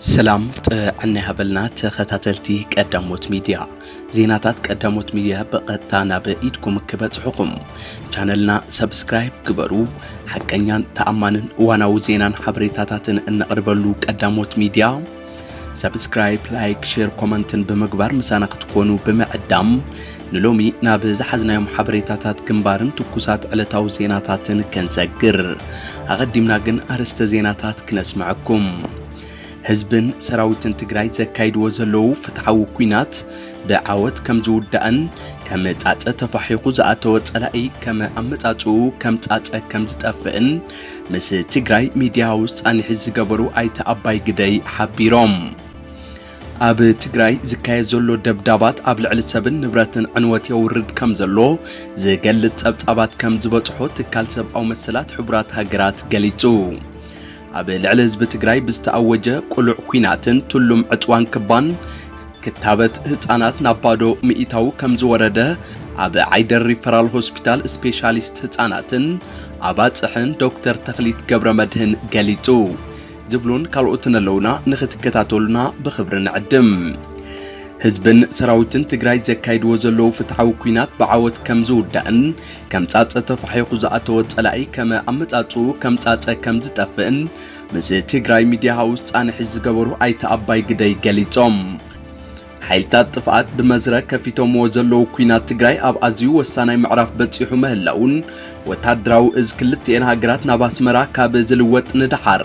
ሰላም ጥዕና ይሃበልና ተኸታተልቲ ቀዳሞት ሚድያ። ዜናታት ቀዳሞት ሚድያ ብቐጥታ ናብ ኢድኩም ክበጽሑኹም ቻነልና ሰብስክራይብ ግበሩ። ሓቀኛን ተኣማንን እዋናዊ ዜናን ሓበሬታታትን እነቕርበሉ ቀዳሞት ሚድያ ሰብስክራይብ፣ ላይክ፣ ሼር፣ ኮመንትን ብምግባር ምሳና ክትኮኑ ብምዕዳም ንሎሚ ናብ ዝሓዝናዮም ሓበሬታታት ግንባርን ትኩሳት ዕለታዊ ዜናታትን ክንሰግር። ኣቐዲምና ግን ኣርእስተ ዜናታት ክነስምዐኩም። ህዝብን ሰራዊትን ትግራይ ዘካይድዎ ዘለዉ ፍትሓዊ ኲናት ብዓወት ከም ዝውዳእን ከም ጻጸ ተፋሒኹ ዝኣተወ ጸላኢ ከም ኣመጻጽኡ ከም ጻጸ ከም ዝጠፍእን ምስ ትግራይ ሚድያ ሃውስ ጻኒሒ ዝገበሩ ኣይተ ኣባይ ግደይ ሓቢሮም። ኣብ ትግራይ ዝካየድ ዘሎ ደብዳባት ኣብ ልዕሊ ሰብን ንብረትን ዕንወት የውርድ ከም ዘሎ ዝገልጽ ጸብጻባት ከም ዝበጽሖ ትካል ሰብኣዊ መሰላት ሕቡራት ሃገራት ገሊጹ። ኣብ ልዕሊ ህዝቢ ትግራይ ብዝተኣወጀ ቅሉዕ ኲናትን ትሉም ዕጽዋን ክባን ክታበት ህጻናት ናብ ባዶ ምእታው ከም ዝወረደ ኣብ ዓይደር ሪፈራል ሆስፒታል ስፔሻሊስት ህጻናትን ኣባጽሕን ዶክተር ተኽሊት ገብረ መድህን ገሊጹ። ዝብሉን ካልኦትን ኣለውና፣ ንኽትከታተሉና ብኽብሪ ንዕድም። ህዝብን ሰራዊትን ትግራይ ዘካይድዎ ዘለዉ ፍትሓዊ ኲናት ብዓወት ከም ዝውዳእን ከም ጻጸ ተፋሒኹ ዝኣተወ ጸላኢ ከም ኣመጻጽኡ ከም ጻጸ ከም ዝጠፍእን ምስ ትግራይ ሚድያ ሃውስ ጻንሒ ዝገበሩ ኣይተ ኣባይ ግደይ ገሊጾም። ሓይልታት ጥፍኣት ብመዝረ ከፊቶምዎ ዘለዉ ኲናት ትግራይ ኣብ ኣዝዩ ወሳናይ ምዕራፍ በጺሑ ምህላዉን ወታደራዊ እዝ ክልቲኤን ሃገራት ናብ ኣስመራ ካብ ዝልወጥ ንደሓር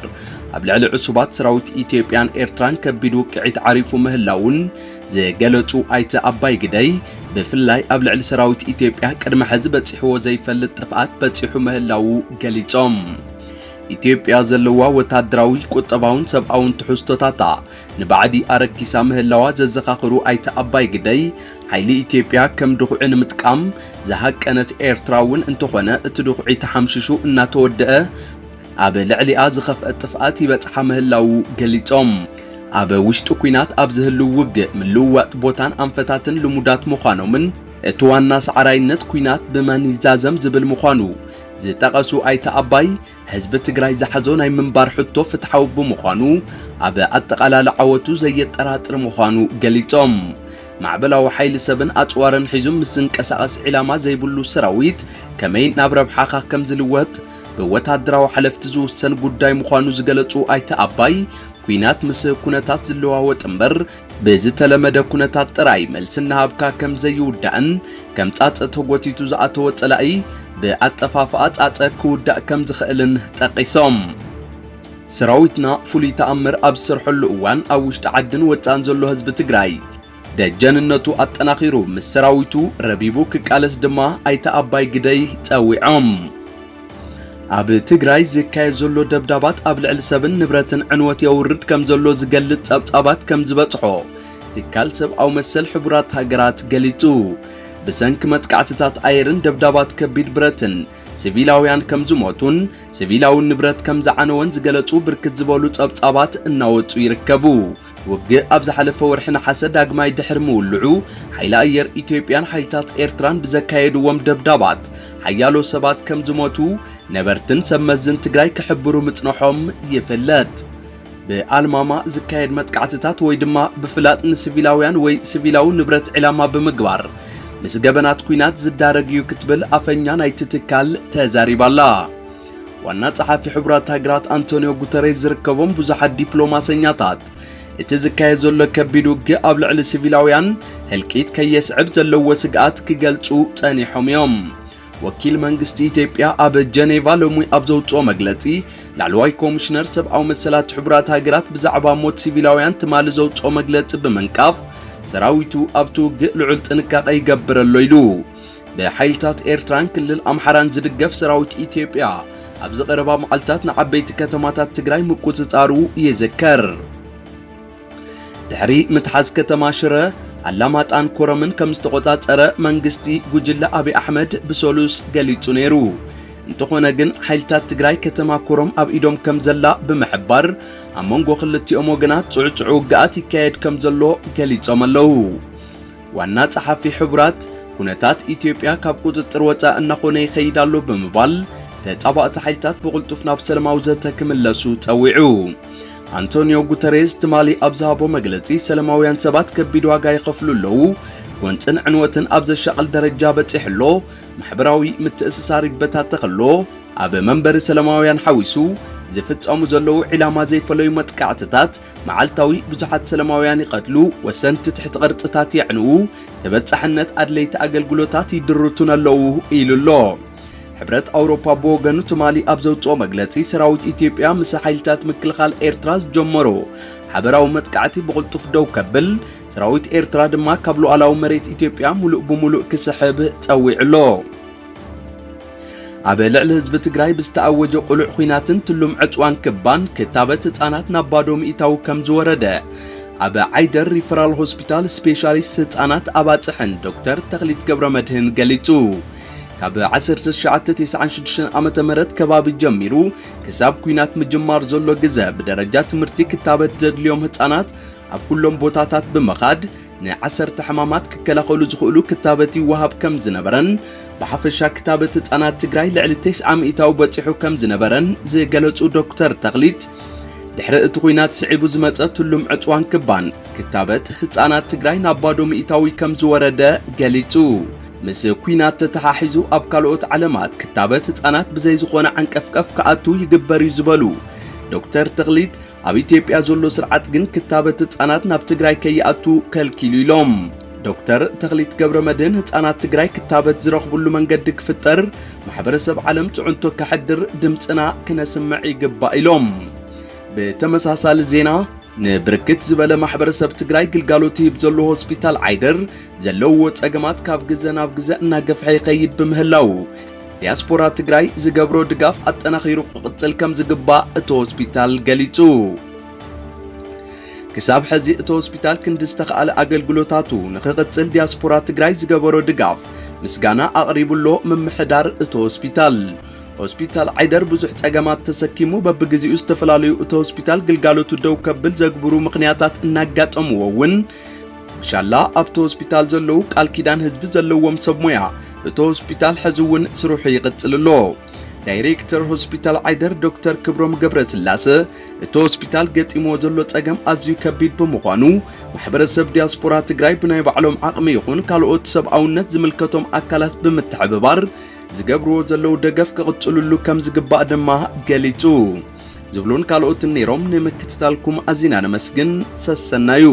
ኣብ ልዕሊ ዕሱባት ሰራዊት ኢትዮጵያን ኤርትራን ከቢድ ውቅዒት ዓሪፉ ምህላዉን ዝገለጹ ኣይተ ኣባይ ግደይ፣ ብፍላይ ኣብ ልዕሊ ሰራዊት ኢትዮጵያ ቅድሚ ሕዚ በጺሕዎ ዘይፈልጥ ጥፍኣት በጺሑ ምህላዉ ገሊጾም። ኢትዮጵያ ዘለዋ ወታደራዊ፣ ቁጠባውን ሰብኣውን ትሕዝቶታታ ንባዕዲ ኣረኪሳ ምህላዋ ዘዘኻኽሩ ኣይተ ኣባይ ግደይ፣ ሓይሊ ኢትዮጵያ ከም ድኹዒ ንምጥቃም ዝሃቀነት ኤርትራ እውን እንተኾነ እቲ ድኹዒ ተሓምሽሹ እናተወደአ ኣብ ልዕሊኣ ዝኸፍአ ጥፍኣት ይበጽሓ ምህላዉ ገሊጾም። ኣብ ውሽጢ ኲናት ኣብ ዝህልው ውግእ ምልውዋጥ ቦታን ኣንፈታትን ልሙዳት ምዃኖምን እቲ ዋና ሰዓራይነት ኲናት ብመን ይዛዘም ዝብል ምዃኑ ዝጠቐሱ ኣይተ ኣባይ፣ ህዝቢ ትግራይ ዝሓዞ ናይ ምንባር ሕቶ ፍትሓዊ ብምዃኑ ኣብ ኣጠቓላሊ ዓወቱ ዘየጠራጥር ምዃኑ ገሊጾም። ማዕበላዊ ሓይሊ ሰብን ኣጽዋርን ሒዙ ምስ ዝንቀሳቐስ ዒላማ ዘይብሉ ሰራዊት ከመይ ናብ ረብሓኻ ከም ዝልወጥ ብወታደራዊ ሓለፍቲ ዝውሰን ጉዳይ ምዃኑ ዝገለጹ ኣይተ ኣባይ፣ ኲናት ምስ ኩነታት ዝለዋወጥ እምበር ብዝተለመደ ኩነታት ጥራይ መልሲ እናሃብካ ከም ዘይውዳእን ከም ጻጸ ተጎቲቱ ዝኣተወ ጸላኢ ብኣጠፋፍኣ ጻጸ ክውዳእ ከም ዝኽእልን ጠቒሶም። ሰራዊትና ፍሉይ ተኣምር ኣብ ዝሰርሐሉ እዋን ኣብ ውሽጢ ዓድን ወጻእን ዘሎ ህዝቢ ትግራይ ደጀንነቱ ኣጠናኺሩ ምስ ሰራዊቱ ረቢቡ ክቃለስ ድማ ኣይተ ኣባይ ግደይ ጸዊዖም። ኣብ ትግራይ ዝካየድ ዘሎ ደብዳባት ኣብ ልዕሊ ሰብን ንብረትን ዕንወት የውርድ ከም ዘሎ ዝገልጽ ጸብጻባት ከም ዝበጽሖ ትካል ሰብኣዊ መሰል ሕቡራት ሃገራት ገሊጹ። ብሰንኪ መጥቃዕትታት ኣየርን ደብዳባት ከቢድ ብረትን ሲቪላውያን ከም ዝሞቱን ሲቪላውን ንብረት ከም ዝዓነወን ዝገለጹ ብርክት ዝበሉ ጸብጻባት እናወጹ ይርከቡ። ውግእ ኣብ ዝሓለፈ ወርሒ ነሓሰ ዳግማይ ድሕሪ ምውልዑ፣ ሓይሊ ኣየር ኢትዮጵያን ሓይልታት ኤርትራን ብዘካየድዎም ደብዳባት ሓያሎ ሰባት ከም ዝሞቱ ነበርትን ሰብ መዝን ትግራይ ክሕብሩ ምጽንሖም ይፍለጥ። ብኣልማማ ዝካየድ መጥቃዕትታት ወይ ድማ ብፍላጥ ንሲቪላውያን ወይ ሲቪላዊ ንብረት ዕላማ ብምግባር ምስ ገበናት ኲናት ዝዳረግ እዩ ክትብል ኣፈኛ ናይቲ ትካል ተዛሪባ'ላ። ዋና ጸሓፊ ሕቡራት ሃገራት ኣንቶኒዮ ጉተሬዝ ዝርከቦም ብዙሓት ዲፕሎማሰኛታት፣ እቲ ዝካየድ ዘሎ ከቢድ ውግእ ኣብ ልዕሊ ሲቪላውያን ህልቂት ከየስዕብ ዘለዎ ስግኣት ክገልጹ ጸኒሖም እዮም። ወኪል መንግስቲ ኢትዮጵያ ኣብ ጀኔቫ ሎሚ ኣብ ዘውጽኦ መግለጺ፣ ላዕለዋይ ኮሚሽነር ሰብኣዊ መሰላት ሕቡራት ሃገራት ብዛዕባ ሞት ሲቪላውያን ትማሊ ዘውጽኦ መግለጺ ብምንቃፍ፣ ሰራዊቱ ኣብቲ ውግእ ልዑል ጥንቃቐ ይገብር ኣሎ ኢሉ። ብሓይልታት ኤርትራን ክልል ኣምሓራን ዝድገፍ ሰራዊት ኢትዮጵያ ኣብዚ ቀረባ መዓልታት ንዓበይቲ ከተማታት ትግራይ ምቁጽጻሩ ይዝከር። ድሕሪ ምትሓዝ ከተማ ሽረ፣ ኣላማጣን ኮረምን ከም ዝተቖጻጸረ መንግስቲ ጉጅለ ኣብይ ኣሕመድ ብሰሉስ ገሊጹ ነይሩ። እንተኾነ ግን ሓይልታት ትግራይ ከተማ ኮረም ኣብ ኢዶም ከም ዘላ ብምሕባር፣ ኣብ መንጎ ክልቲኦም ወገናት ጽዕጽዑ ውግኣት ይካየድ ከም ዘሎ ገሊጾም ኣለዉ። ዋና ጸሓፊ ሕቡራት፣ ኩነታት ኢትዮጵያ ካብ ቁጽጽር ወጻኢ እናኾነ ይኸይድ ኣሎ ብምባል፣ ተጻባእቲ ሓይልታት ብቕልጡፍ ናብ ሰላማዊ ዘተ ክምለሱ ጸዊዑ። ኣንቶኒዮ ጉተሬዝ ትማሊ ኣብ ዝሃቦ መግለጺ፣ ሰላማውያን ሰባት ከቢድ ዋጋ ይኸፍሉ ኣለዉ፣ ጎንጽን ዕንወትን ኣብ ዘሻቕል ደረጃ በጺሑ ኣሎ፣ ማሕበራዊ ምትእስሳር ይበታተኽ ኣሎ፣ ኣብ መንበሪ ሰላማውያን ሓዊሱ ዝፍጸሙ ዘለዉ ዒላማ ዘይፈለዩ መጥቃዕትታት፣ መዓልታዊ ብዙሓት ሰላማውያን ይቐትሉ፣ ወሰንቲ ትሕቲ ቅርጽታት የዕንዉ፣ ተበጻሕነት ኣድለይቲ ኣገልግሎታት ይድርቱን ኣለዉ ኢሉ ኣሎ። ሕብረት ኣውሮፓ ብወገኑ ትማሊ ኣብ ዘውፅኦ መግለፂ፣ ሰራዊት ኢትዮጵያ ምስ ሓይልታት ምክልኻል ኤርትራ ዝጀመሮ ሓበራዊ መጥቃዕቲ ብቕልጡፍ ደው ከብል፣ ሰራዊት ኤርትራ ድማ ካብ ሉዓላዊ መሬት ኢትዮጵያ ሙሉእ ብሙሉእ ክስሕብ ፀዊዑ ኣሎ። ኣብ ልዕሊ ህዝቢ ትግራይ ብዝተኣወጀ ቅሉዕ ኹናትን ትሉም ዕፅዋን ክባን ክታበት ህፃናት ናብ ባዶ ምእታው ከም ዝወረደ ኣብ ዓይደር ሪፈራል ሆስፒታል ስፔሻሊስት ህፃናት ኣባፅሕን ዶክተር ተኽሊት ገብረ መድህን ገሊፁ። ካብ ዓሰርተ ትሽዓተ ተስዓን ሽዱሽተን ዓመተ ምህረት ከባቢ ጀሚሩ ክሳብ ኲናት ምጅማር ዘሎ ግዘ ብደረጃ ትምህርቲ ክታበት ዘድልዮም ህፃናት ኣብ ኩሎም ቦታታት ብምኻድ ንዓሰርተ ሕማማት ክከላኸሉ ዝኽእሉ ክታበት ይወሃብ ከም ዝነበረን ብሓፈሻ ክታበት ህፃናት ትግራይ ልዕሊ ተስዓ ሚእታዊ በፂሑ ከም ዝነበረን ዝገለፁ ዶክተር ተኽሊት፣ ድሕሪ እቲ ኹናት ስዒቡ ዝመፀ ትሉም ዕፅዋን ክባን ክታበት ህፃናት ትግራይ ናብ ባዶ ሚእታዊ ከም ዝወረደ ገሊፁ። ምስ ኲናት ተተሓሒዙ ኣብ ካልኦት ዓለማት ክታበት ህፃናት ብዘይ ዝኾነ ዓንቀፍቀፍ ክኣቱ ይግበር እዩ ዝበሉ ዶክተር ተኽሊት፣ ኣብ ኢትዮጵያ ዘሎ ስርዓት ግን ክታበት ህፃናት ናብ ትግራይ ከይኣቱ ከልኪሉ ኢሎም። ዶክተር ተኽሊት ገብረ መድህን ህፃናት ትግራይ ክታበት ዝረኽብሉ መንገዲ ክፍጠር ማሕበረሰብ ዓለም ፅዕንቶ ከሕድር ድምፅና ክነስምዕ ይግባእ ኢሎም። ብተመሳሳሊ ዜና፣ ንብርክት ዝበለ ማሕበረሰብ ትግራይ ግልጋሎት ይህብ ዘሎ ሆስፒታል ዓይደር ዘለውዎ ፀገማት ካብ ግዘ ናብ ግዘ እናገፍሐ ይኸይድ ብምህላው፣ ዲያስፖራ ትግራይ ዝገብሮ ድጋፍ ኣጠናኺሩ ክቕፅል ከም ዝግባእ እቲ ሆስፒታል ገሊፁ። ክሳብ ሕዚ እቲ ሆስፒታል ክንዲ ዝተኻእለ ኣገልግሎታቱ ንኽቕፅል ዲያስፖራ ትግራይ ዝገበሮ ድጋፍ ምስጋና ኣቕሪቡ ኣሎ ምምሕዳር እቲ ሆስፒታል። ሆስፒታል ዓይደር ብዙሕ ፀገማት ተሰኪሙ በብግዜኡ ዝተፈላለዩ እቲ ሆስፒታል ግልጋሎቱ ደው ከብል ዘግብሩ ምኽንያታት እናጋጠምዎ እውን፣ ብሻላ ኣብቲ ሆስፒታል ዘለዉ ቃል ኪዳን ህዝቢ ዘለዎም ሰብ ሞያ እቲ ሆስፒታል ሕዚ እውን ስርሑ ይቕፅል ኣሎ። ዳይሬክተር ሆስፒታል ዓይደር ዶክተር ክብሮም ገብረስላሰ፣ እቲ ሆስፒታል ገጢምዎ ዘሎ ፀገም ኣዝዩ ከቢድ ብምዃኑ፣ ማሕበረሰብ ዲያስፖራ ትግራይ ብናይ ባዕሎም ዓቕሚ ይኹን ካልኦት ሰብኣውነት ዝምልከቶም ኣካላት ብምትሕብባር ዝገብርዎ ዘለዉ ደገፍ ክቕፅልሉ ከም ዝግባእ ድማ ገሊፁ። ዝብሉን ካልኦትን ነይሮም። ንምክትታልኩም ኣዚና ነመስግን። ሰሰናዩ።